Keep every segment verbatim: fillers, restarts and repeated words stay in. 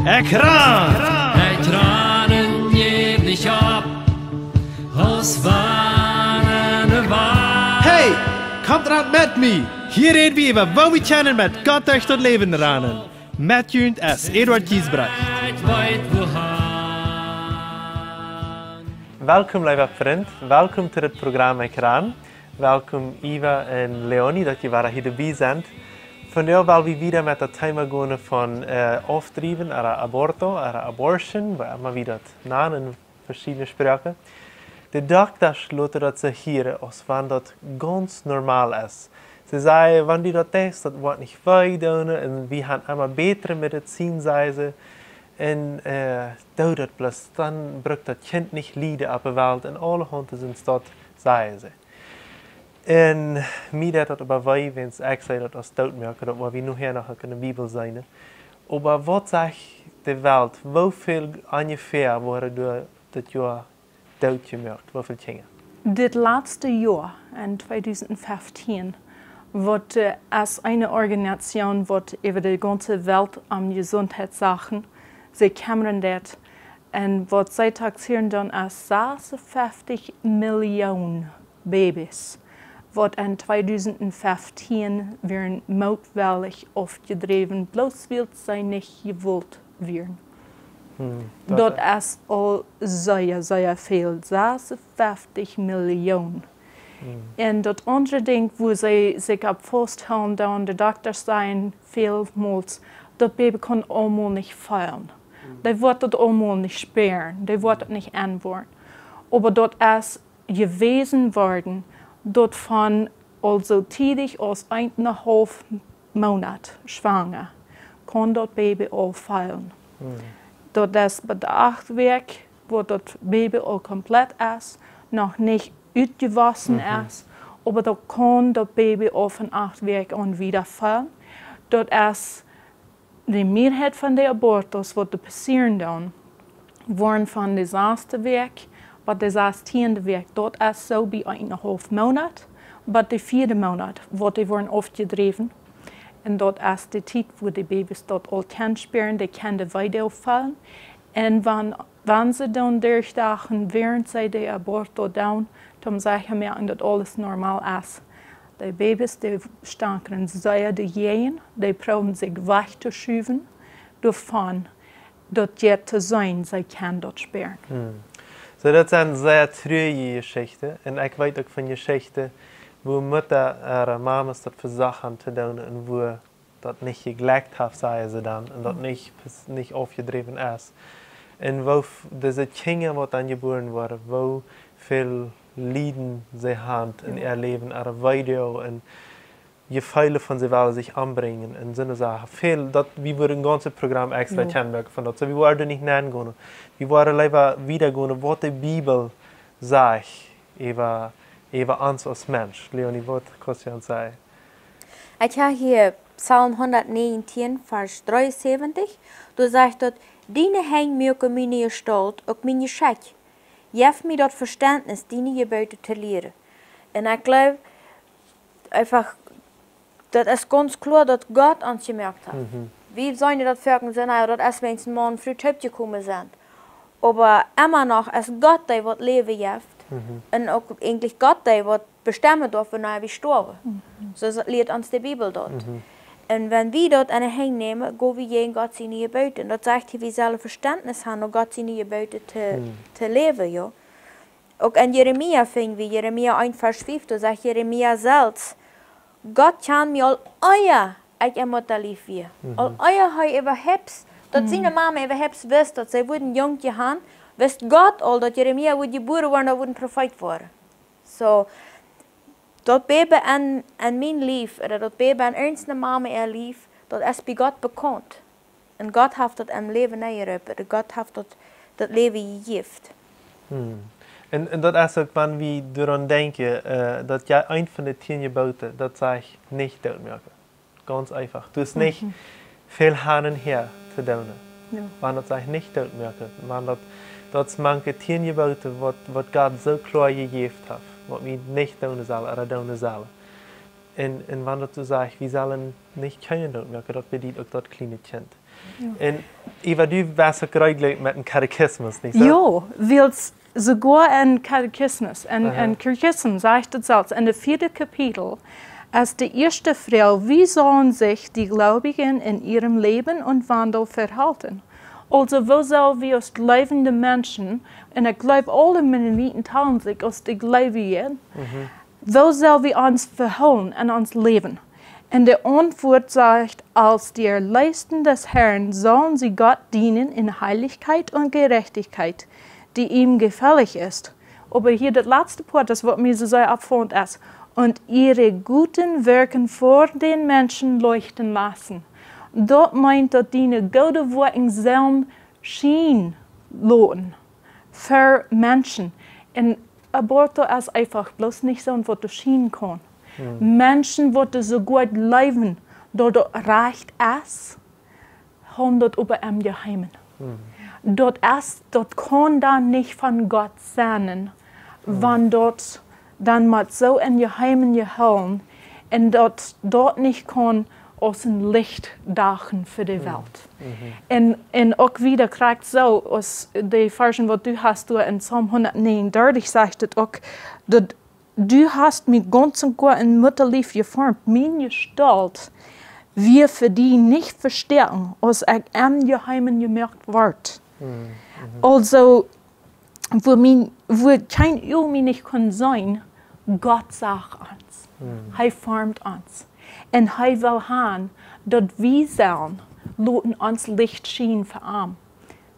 Ekj ran! Ekj ran un jäw nich opp, aus wann ne Wand. Hey, komt ran met mie! Hia räd wie äwa, woo wie kjennen met Gott derch daut Läwen ranen. Met junt es Eduard Giesbrecht. Ekj weet wohan. Welkom, leewa Frint. Welkom to dit Programm Ekj ran. Welkom, Iva un Leonie, daut jie wada hia doabie sent. Vondoag well wie wieda met daut Thema gonen von, äh, aufdriewen, ooda aborto, ooda abortion, woo emma wie daut nanen en veschiedne Sproaken. De Doktasch loten daut soo hieren, aus wann daut gaunz normal es. See sajen, wann du daut deist, daut woat nich wee doonen, un wie haben emma bätre Medizin, sajen see. Un, äh, doo daut bloos, dan brukt daut Kjint nich lieden opp de Welt, un aulahaunt es daut, sajen see. Un mie deit daut oba wee, wiels ekj see daut aus dootmoaken, daut woa wie nohäa noch uk en de Bibel seenen. Oba waut sajcht de Welt, woo väl onjefäa woaren doa dit Joa dootjemoakt? Woo väl Kjinja? Dit latste Joa, en tweedusent feftieen, woat, äh, aus eene Organisation, waut äwa de gaunze Welt om Jesuntheitssachen sikj kjemmren deit, un waut see taxeeren dan aus sasuffeftich Millioon Babys, waut en tweedusent feftieen wieren mootwellich aufjedräwen, bloos wiels see nich jewullt wieren. Hm, daut daut es aul sea, sea väl, sasuffeftich Millioon. Hm. Un daut aundre Dinkj, wua see sikj opp fausthoolen, dan de Doktasch sajen välmols, daut Baby kaun aulmol nich feelen. Hm. Dee woat daut aulmol nich spieren, dee woat daut nich enwoaren. Oba daut es jewäsen worden, daut von aulsoo tiedich aus eenenhaulf Moonat schwanga kaun daut Baby aul feelen. Hm. Daut es bie de acht Wäakj, wua daut Baby aul komplett es, noch nich utjewossen, mhm, es, oba daut kaun daut Baby aul von acht Wäakj aun wieda feelen. Daut es de Mieeheit von de Abortos, waut doa passieren dan, woaren von de saste Wäakj bat de sastieende Wäakj, daut es soo bie eenenhaulf Moonat, bat de vieede Moonat, waut dee woaren aufjedräwen. Un daut es de Tiet, wua de Babys daut aul kjennen spieren, dee kjennen de Weedoag feelen. Un wan, wan see dan derchdoagen, wäarent see de Aborto doonen, toom secha moaken, daut aules normal es. De Babys, dee stankren sea doajäajen, dee proowen sikj wajch to schuwen, doavon, daut jeit to seenen, see kjennen daut spieren. Hm. Soo, daut sent sea truarje Jeschichten. Un ekj weet uk von Jeschichten, wua Muttasch ooda Mamasch daut vesieekjt han to doonen un wua daut nich jejlikjt haft, sajen see dan, un daut, hm, nich, nich aufjedräwen es. Un woo f-, dise Kjinja, waut dan jebuaren woaren, woo väl Lieden see han en, jo, äa Läwen, äare Weedoag un Jefeele von see wellen sikj ombrinjen un soone Sachen. Väl, daut, wie wudden een gaunzet Programm extra, jo, kjennen moaken von daut. Soo, wie wudden nich nengonen. Wie wudden leewa wieda gonen, waut de Bibel sajcht äwa, äwa ons aus Mensch. Leonie, waut kaust du ons sajen? Ekj hab hia Psalm hundatnäajentieen, Varsch dreeunsäwentich. Doa sajcht daut: "Diene Henj muaken miene Jestault, uk mien Jeschekj. Jeff mie daut Vestentnis, diene Jebote to lieren." Un ekj jleew, eefach, daut es gaunz kloa, daut Gott ons jemoakt haft. Mhm. Wie sent daut foaken soo, na jo, daut es, wan een Maun un Fru toopjekomen sent. Oba emma noch es Gott dee, waut Läwen jeft. Mhm. Un uk eejentlich Gott dee, waut bestemmen deit, wanea wie stoawen. Mhm. Soo es, lieet ons de Bibel daut. Mhm. Un wan wie daut aun de Henj nämen, go wie jäajen Gott siene Jebote. Un daut sajcht hia, wie sellen Vestentnis han, om Gott siene Jebote to, mhm, to läwen, jo. Uk en Jeremia finj wie, Jeremia eent Varsch fief, doa sajcht Jeremia selfst: "Gott kjand mie aul ea ekj em Muttalief wia." Mhm. Aul ea hee äwahaupt, daut, mhm, siene Mame äwahaupt wist, daut see wudd een Jung han, wist Gott aul, daut Jeremia wudd jebuaren woaren, daut wudd een Profeet woaren. Soo, daut Baby en, en mien Lief, ooda daut Baby en eene Mame äa Lief, daut es bie Gott bekaunt. Un Gott haft daut em Läwen nenjeroopen. Gott haft daut, daut Läwen jejäft. Hm. Un, un daut es uk, wan wie doaraun denkjen, äh, daut jo eent von de tieen Jebote, daut sajcht nich dootmoaken. Gaunz eefach. Du hast nich, mhm, väl han un häa to doonen. Jo. Wan daut sajcht nich dootmoaken, wan daut, daut es mank de tieen Jebote, waut, waut Gott soo kloa jejäft haft, waut wie nich doonen sellen, ooda doonen sellen. Un, un wan daut soo sajcht, wie sellen nich kjennen doot moaken, daut bediet uk daut kjliene Kjint. Jo. Un Eva, du west uk reedlich met een Katechismus, nich soo? Jo, wiels soogoa een Katechismus, een, aha, een Katechismus sajcht daut selfst en de vieede Kapitel, aus de ieeschte Froag, wie sellen sikj de Gleubje en äa Läwen un Wandel vehalten? Aulsoo, woo sell wie aus jleewende Menschen, un ekj jleew, aule Mennoniten talen sikj aus de Gleewje, mhm, woo sell wie ons vehoolen en ons Läwen? Un de Auntwuat sajcht: Als die Erlösten des Herrn sollen sie Gott dienen in Heiligkeit und Gerechtigkeit, die ihm gefällig ist. Oba hia daut latste Poat es, waut mie soo sea oppfaunt es: Und ihre guten Werke vor den Menschen leuchten lassen. Daut meent, daut diene goode Woakjen sellen schienen loten fa Menschen. Un Aborto es eefach bloos nich soo waut doa schienen kaun. Hm. Menschen, waut soo goot jleewen, daut daut rajcht es, hoolen daut oba em Jeheimen. Hm. Daut es, daut kaun dan nich von Gott sennen, hm, wan daut dan mott soo em Jeheimen jehoolen un daut daut nich kaun aus een Licht dagen fa de, hm, Welt. Mhm. Un, un uk wada krakjt soo aus de Varschen, waut du hast, doa en Psalm hundatnegenundartich sajcht et uk, daut: Du hast mie gaunz un goa em Muttalief jeformt. Miene Jestault wia fa die nich vestoaken, aus ekj em Jeheimen jemoakt wort. Mhm. Mhm. Aulsoo, wua mien, wua kjeen Uag mie nich kunn seenen, Gott sach ons. Mhm. Hee formt ons. Un hee well han, daut wie sellen loten ons Licht schienen fa am.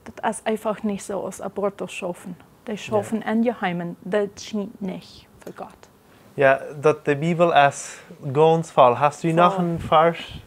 Daut es eefach nich soo aus Abortos schaufen. Dee, jo, schaufen em Jeheimen, daut schient nich fa Gott. Jo, daut de Bibel es gaunz voll. Hast du noch, voll, een Varsch?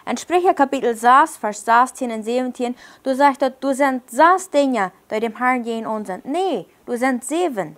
En Spricha Kapitel sas, Varsch sastieen un säwentieen, doa sajcht daut, doa sent sas Dinja, dee däm Herrn jäajenaun sent. Nä, doa sent säwen.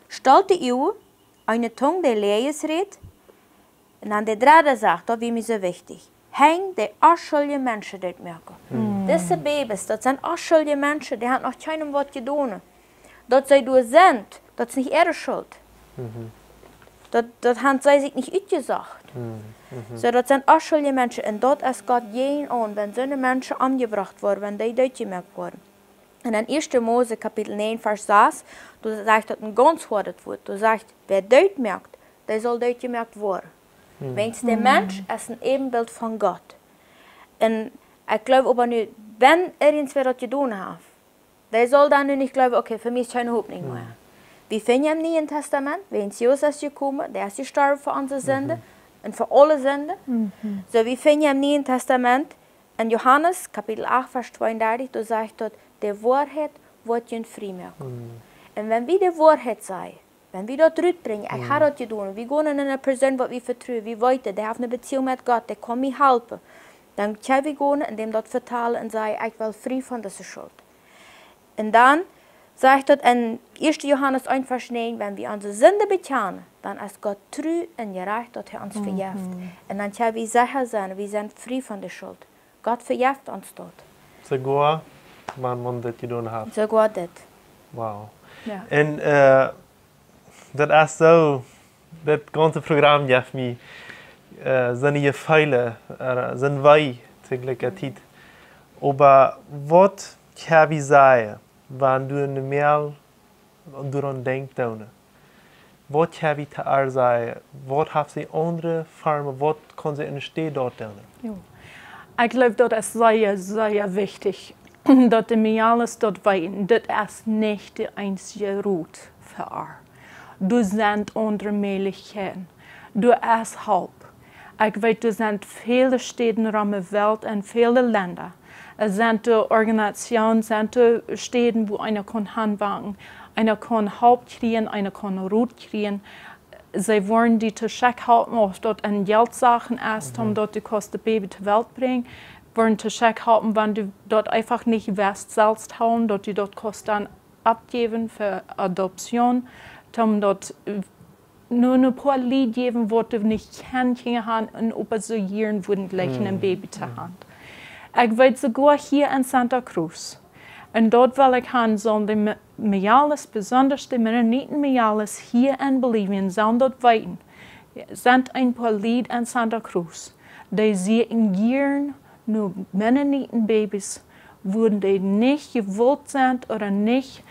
Stolte Uagen, eene Tung, dee Läajes rät, un dan de dredde Sach, daut wia mie soo wichtich. Henj, dee onschuldje Menschen doot moaken. Mhm. Dise Babys, daut sent onschuldje Menschen, dee haben noch kjeenem waut jedonen. Daut see doa sent, daut es nich äare Schult. Mhm. Daut, daut haben see sikj nich utjesocht. Mhm. Mhm. Soo, daut sent onschuldje Menschen. Un daut es Gott jäajenaun, wan soone Menschen omjebrocht woaren, wan dee dootjemoakt woaren. Un en ieeschte Mose Kapitel näajen, Varsch sas, doa sajcht daut een gaunz hoadet Wuat. Doa sajcht: Wäa doot moakt, dee saul doot jemoakt woaren. Hm. Wiels de, hm, Mensch es een Äwenbilt von Gott. Un ekj jleew oba nu, wan irjentwäa daut jedonen haft, dee saul dan nu nich jleewen: Okay, fa mie es kjeene Hopninj mea. Hm. Wie finjen em Nieen Tastament, wiels Jesus es jekomen, dee es jestorwen fa onse Sinden, mhm, un fa aule Sinden. Mhm. Soo, wie finjen em Nieen Tastament, en Johanes Kapitel acht, Varsch tweeundartich, doa sajcht daut: De Woarheit woat junt frie moaken. Mhm. Un wan wie de Woarheit sajen, wan wie daut rutbrinjen, ekj, mhm, hab daut jedonen, wie gonen no eene Persoon, waut wie vetruen, wie weeten, dee haft eene Beziehung met Gott, dee kaun mie halpen, dan kjenn wie gonen un däm daut vetalen un sajen: Ekj well frie von dise Schult. Un dan sajcht daut en ieeschte Johanes eent, Varsch näajen: Wan wie onse Sinden bekjanen, dan es Gott tru un jerajcht, daut hee ons, mhm, vejeft. Un dan kjenn wie secha sennen, wie sent frie von de Schult. Gott vejeft ons daut. Soogoa, wan, wan daut jedonen haft. Soogoa dit. Wow. Jo. Un, äh, daut es soo, daut gaunze Program jeft mie, äh, soone Jefeelen, äh, soon Wee to jlikje Tiet. Oba waut kjenn wie sajen, wan du en de Mail doaraun denkjst, Dona? Waut kjenn wie to ar sajen? Waut haft see aundre Formen? Waut kaun see enne Städ doa doonen? Jo. Ekj jleew, daut es sea, sea wichtich, daut de Mejales daut weeten, daut es nich de eensje Rot fa ar. Doa sent aundre Mäajlichkjeiten. Doa es Help. Ekj weet, doa sent väle Städen rom de Welt un väle Lenda. Et sent doa Organisatsionen, sent doa Städen, wua eena kaun hanwanken, eena kaun Help kjrieen, eena kaun Rot kjrieen. See woaren die to schekj halpen, auf daut en Jeltsachen es, mhm, om daut du kaust daut Baby to Welt brinjen. Woaren to schekj halpen, wan du daut eefach nich west selfst hoolen, daut du daut kaust dan aufjäwen fa Adoption, om daut, äh, no een poa Lied jäwen, waut doa nich kjennen Kjinja han un oba soo jieren wudden jleichen een, mm, Baby to, mm, han. Ekj weet soogoa hia en Santa Cruz. Un daut well ekj han, sellen de Me-, Mejales, besondasch de Mennoniten Mejales hia en Bolivien, sellen daut weeten. Sent een poa Lied en Santa Cruz, dee sieekjen jieren no Mennoniten Babys, wua dee nich jewullt sent ooda nich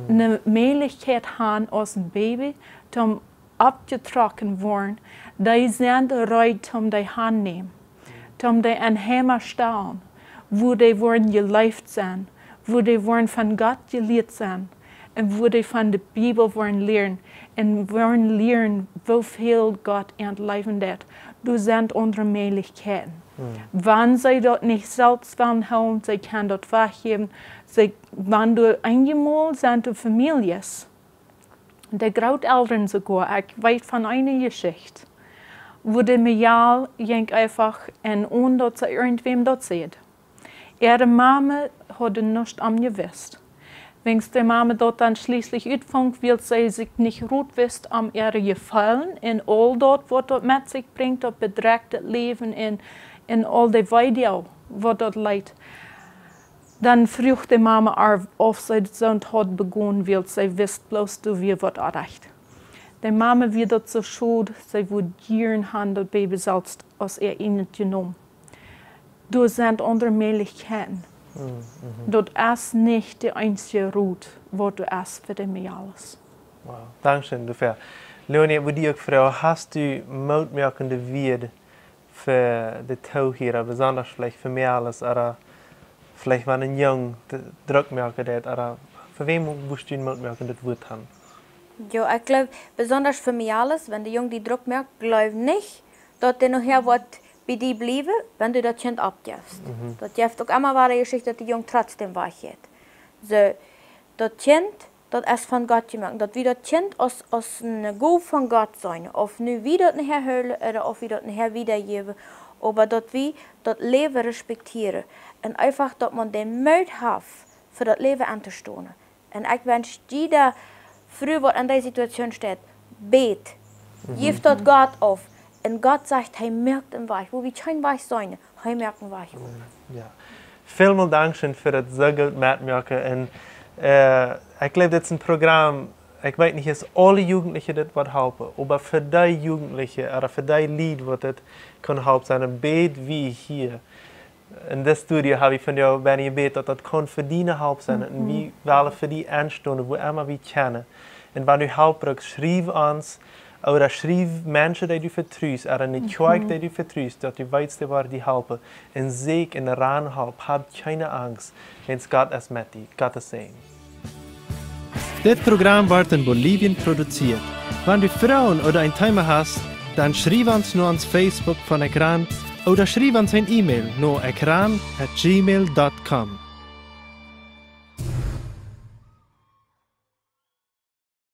ne Mäajlichkjeit han aus een Baby toom oppjetrocken woaren. Dee sent reed toom dee aunnämen, toom dee en Heim stalen, wua dee woaren jeleeft sennen, wua dee woaren von Gott jelieet sennen un wua dee von de Bibel woaren lieren un woaren lieren, woo väl Gott an Läwen deit. Doa sent aundre Mäajlichkjeiten. Wan see daut nich selfst wellen hoolen, see kjennen daut wajchjäwen. See, wan doa eenjemol sent doa Famieljes, de Grootelren soogoa, ekj weet von eene Jeschicht, wua de Mejal jinkj eefach un onen daut see irjentwäm daut säd. Äare Mame haud nuscht om jewist. Wiels de Mame daut dan schlieslich utfunk, wiels see sikj nich rut wist om äare Jefeelen un aul daut, waut daut met sikj brinjt, daut bedrekjte Läwen un, un aul de Weedoag, waut daut leet. Dan fruach de Mame äa, auf see soont haud begonen, wiels see wist bloos, doa wia waut orrajcht. De Mame wia daut soo schod, see wudd jieren han daut Baby selfst aus äa ieejnet jenomen. Doa sent aundre Mäajlichkjeiten. Daut es nich de eensje Rot, waut doa es fa de Mejales. Wow, dankscheen doafäa. Leonie, ekj wudd die uk froagen, hast du mootmoakende Wieed fa de Toohiera, besonda veleicht fa Mejales, ooda veleicht wan een Jung de Druck moaken deit, ooda fa wäm wurscht du een mootmoakendet Wort han? Jo, ekj gleew, besonda fa Mejales, wan de Jung die Druck moakt, gleew nich, daut dee nohäa woat bie die bliewen, wan du daut Kjint oppjefst. Daut jeft uk emma wada Jeschicht, daut de Jung trotzdäm wajchjeit. Soo, daut Kjint, daut es von Gott jemoakt. Daut wie daut Kjint aus, aus eene Gow von Gott seenen. Auf nu wie daut nohäa hoolen ooda auf wie daut nohäa wiedajäwen, oba daut wie daut Läwen respektieren. Un eefach, daut maun dän Moot haft, fa daut Läwen auntostonen. Un ekj wensch jieda Fru, waut en dee Situation steit, bät. Jeff daut Gott auf. Un Gott sajcht, hee moakt een Wajch. Wua wie kjeen Wajch seenen, hee moakt een Wajch. Jo. Välmol dankscheen fa daut soo goot metmoaken. Un, äh, ekj gleew, dit es een Program, ekj weet nich, auf aule Jugendliche dit woat halpen, oba fa dee Jugendliche, ooda fa dee Lied, waut dit kaun halpen sennen, un bäd wie hia en dit Studio ha wie von die bie jebät, daut daut kaun fa die ne Help sennen. Un wie wellen fa die enstonen, wua emma wie kjennen. Un wan du Help bruckst, schriew ons, ooda schriew Menschen, dee du vetrust, ooda ne Kjoakj, dee du vetrust, daut du weetst, dee woaren die halpen. Un sieekj un ran Help, hab kjeene Angst, wiels Gott es met die. Gottes Säajen. Dit Program woat en Bolivien produzieet. Wan du Froagen ooda een Thema hast, dan schriew ons no ons Facebook von Ekran ooda schriew ons een E-Mail no ekran at gmail dot com.